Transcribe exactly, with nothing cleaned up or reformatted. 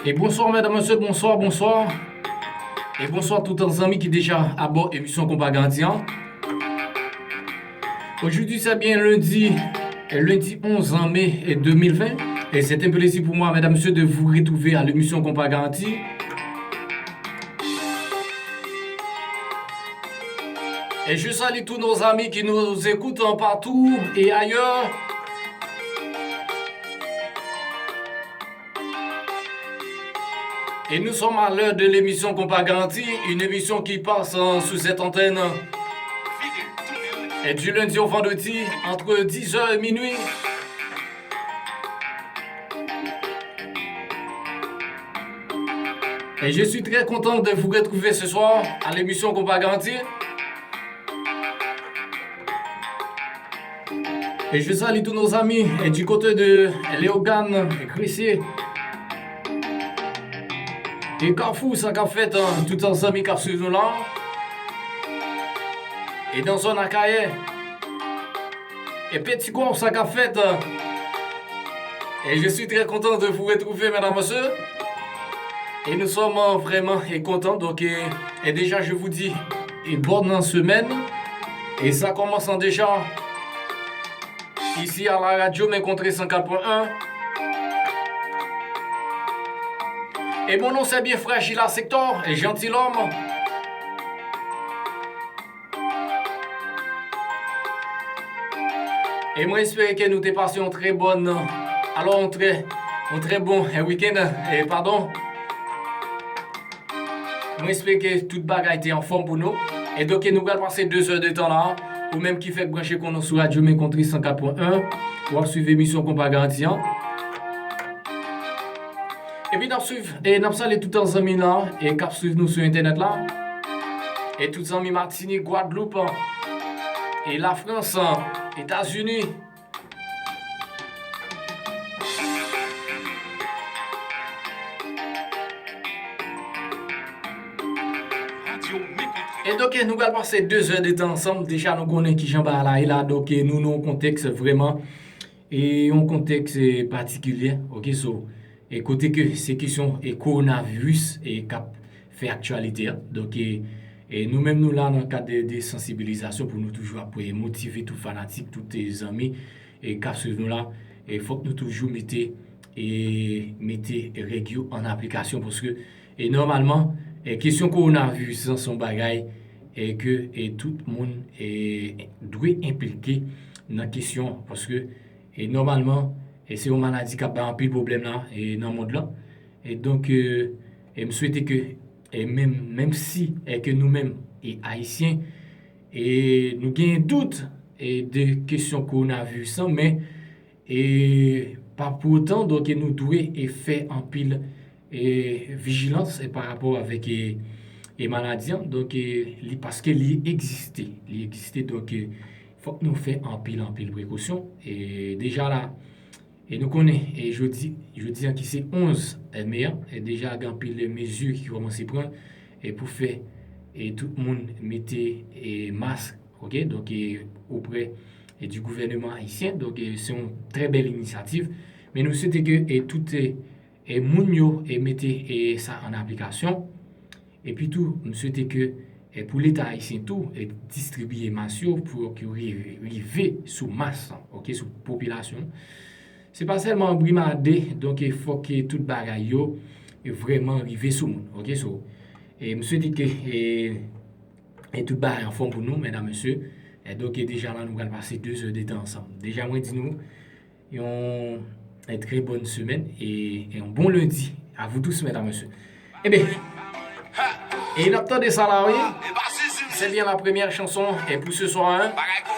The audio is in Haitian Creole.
E bonswa, medam, mesye, bonswa, bonswa. E bonswa tout zanmi ki deja abò emisyon Konpa Garanti an. Aujourd'hui, c'est bien lundi, lundi onze mai deux mille vingt. Et c'est un plaisir pour moi, mesdames, messieurs, de vous retrouver à l'émission Konpa Garanti. Et je salue tous nos amis qui nous écoutent partout et ailleurs. Et nous sommes à l'heure de l'émission Konpa Garanti, une émission qui passe euh, sur cette antenne euh, et du lundi au vendredi entre dix heures et minuit. Et je suis très content de vous retrouver ce soir à l'émission Konpa Garanti. Et je salue tous nos amis et du côté de Léogane, Gressier. E Kafou, sa k ap fèt, hein, tout zanmi k ap swiv nou la. E nan zòn Akayè. E Petit Goâve, sa k ap fèt. Et je suis très content de vous retrouver, mesdames, messieurs. Et nous sommes euh, vraiment euh, contents. Donc, euh, et déjà, je vous dis et bonne semaine. Et ça commence déjà ici à la radio Mwen Kontre cent quatre point un. Et mon nom, c'est bien Fragile à Sector, et Gentilhomme. E mwen espere ke nou te pase yon trè bòn, alò, yon trè, yon trè bon eh, wikenn, eh, padon. Mwen espere ke tout bagay te anfòm pou nou. E donk, nou pral pase de zè de tan la. Ou menm ki fèk branche kon nou sou radyo Mwen Kontre cent quatre point un, w ap swiv emisyon Konpa Garanti an. Epi n ap swiv, e n ap salye tout zanmi la, e k ap swiv nou sou entènèt la. E tout zanmi Matinik, Gwadloup, e Lafrans, Etazini. E donk, nou pral pase de zè de tan ansanm. Deja, nou konnen kijan bagay la ye la. Donk, nou nan yon kontèks vrèman, e yon kontèks, e, patikilye, oke, so, e kote ke se kesyon, e, kowonaviris, e k ap fè aktyalite a. Donk, e, e nou menm, nou la nan kad de, de sansibilizasyon pou nou toujou ap, e, motive tout fanatik, tout, e, zanmi, e k ap swiv nou la. E fòk nou toujou mete, e mete règ yo an aplikasyon, paske, e nòmalman, e kesyon kowonaviris lan se yon bagay, e ke, e tout moun, e dwe enplike nan kesyon, paske, e nòmalman, e se yon maladi k ap bay anpil pwoblèm la, e nan mond lan. E donk, e, e m swete ke, e menm, menm si, e ke nou menm, e ayisyen, e nou genyen dout, e de kesyon kowonaviris lan, men, e pa pou otan, donk, e nou dwe, e fè anpil, e vijilans, e pa rapò avèk, e, e maladi an. Donk, e li, paske li egziste. Li egziste, donk, e fòk nou fè anpil, anpil prekosyon. E deja la, e nou konnen, e jodi, jodi an ki se onz me an, e deja gen anpil mezi ki kòmanse pran, e pou fè, e tout moun mete, e mas, oke, donk, e oprè, e di gouvèneman ayisyen. Donk, e se yon trè bèl inisyativ. Men nou swete ke, e tout, e, e moun yo, e mete, e sa an aplikasyon. Epi tou, m swete ke, e, pou Leta ayisyen tou, e, distribiye mas yo pou ke yo rive, rive sou mas lan, oke, sou popilasyon. Se pa sèlman brimade, donk, e, fòk ke tout bagay yo, e, vrèman rive sou moun, oke, so, e, m swete ke, e, e tout bagay anfòm pou nou, medam, mesye. E, donk, e, deja la, nou pral pase de zè de tan ansanm. Deja, mwen di nou, yon, e, trè bòn semèn e, e yon bon lendi à vous tous, medam, mesye. Eben, e n ap tande sa la, wi. Se byen la premyè chanson, e pou se swa, hein.